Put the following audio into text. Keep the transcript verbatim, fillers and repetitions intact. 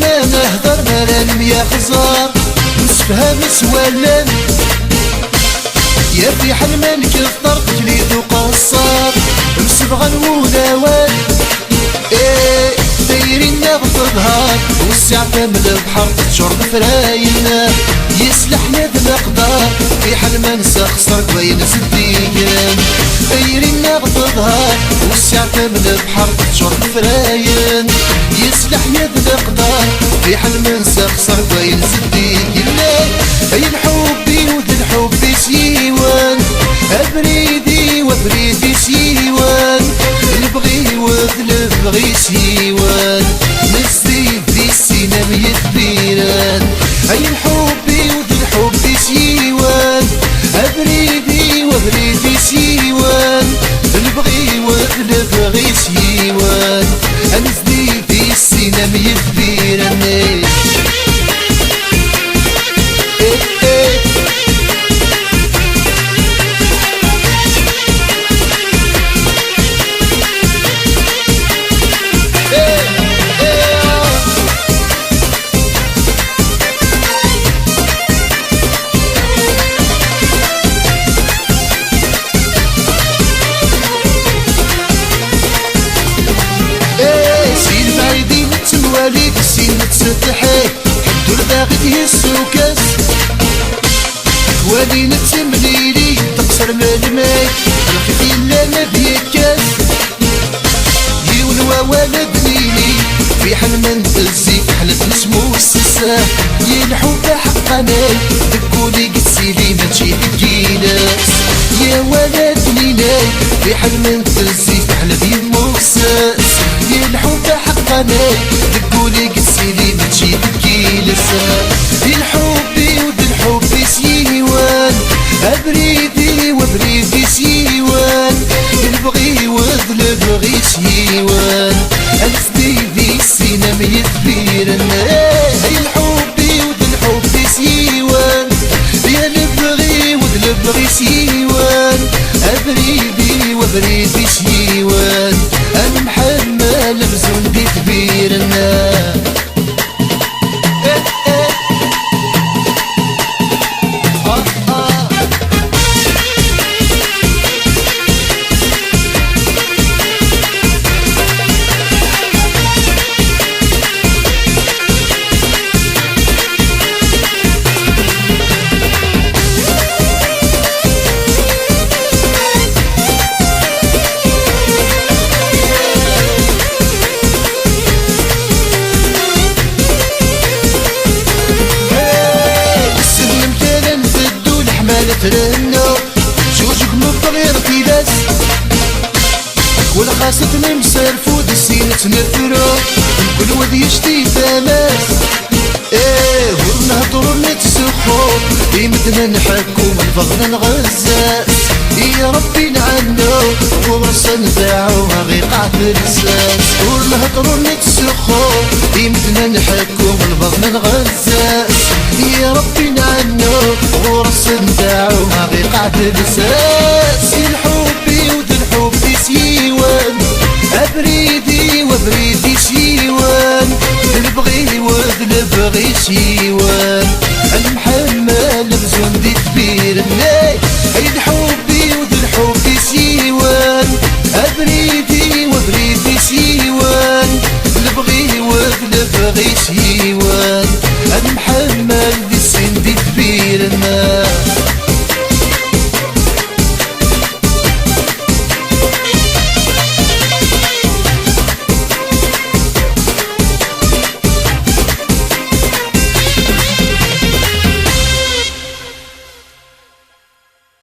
Ma nehder, ma ra nemyaxẓer, msefham s wallen. Ya fiḥel ma nekk d ṭṭerf, tekli d uqeṣṣer, msebɣen wulawen. Eh, tayri-nneɣ teḍher, wessiɛet am lebḥer, teččur d afrayen. Yes leḥya d leqder, fiḥel ma nsexṣer deg wayen zeddigen. Tayri-nneɣ teḍher, wessiɛet am lebḥer, teččur d afrayen. Yes leḥya d leqder, fiḥel ma nsexṣer deg wayen zeddigen. Ay lḥub-iw d lḥub-is yiwen, abrid-iw abrid-is yiwen, lebɣi-w d lebɣi-s yiwen, nezdid di sin am yitbiren. Ay lḥub-iw d lḥub-is yiwen, abrid-iw abrid-is yiwen, lebɣi-w d lebɣi-s yiwen, ad nezdid di sin am yitbiren. Eh, eh. Eh, si lbaɛid i nettemwali, deg sin nettsetḥi, ḥedd ur baɣi d-yessukes. Twali nettemlili, teqser melmi, lxif yellan ad yekkes. Yiwen wawal ad d-nini, fiḥel ma ntezzi, fiḥel ad nesmusses. Yelḥu d aḥeqqani, deg wul i yettili, mačči deg yiles. Yawal ad d-nini, fiḥel ma ntezzi, fiḥel ad yemmusses. Yelḥu d aḥeqqani, deg wul i yettili, mačči deg yiles. Di lḥub-iw d lḥub-is yiwen, abrid-iw abrid-is yiwen, lebɣi-w d lebɣi-s yiwen, ad nezdid di sin am yitbiren. Eh, ay lḥub-iw d lḥub-is yiwen, ya lebɣi-w d lebɣi-s yiwen, abrid-iw abrid-is yiwen, ad nemḥemmal amzun d itbiren. Ssnen mkal ad nbeddu leḥmala trennu, ǧuǧug meqqer ɣer tilas. Walxaṣ ad nemserfu di sin ad nefru, mkul wad yecti tama-s. Eh, ur nhedder ur nettzuxxu, i medden ad nḥekku, lbaḍna nɣezza-s. I Ṛebbi nɛennu, ɣur-s ad ndeɛɛu, ad ɣ-iqeɛɛed lsas. Ur nhedder ur nettzuxxu, i medden ad nḥekku, lbaḍna nɣezza-s. I Ṛebbi nɛennu, ɣur-s ad ndeɛɛu, ad ɣ-iqeɛɛed lsas. I lḥub-iw d lḥub-is yiwen, abrid-iw abrid-is yiwen, d lebɣi-w d lebɣi-s yiwen,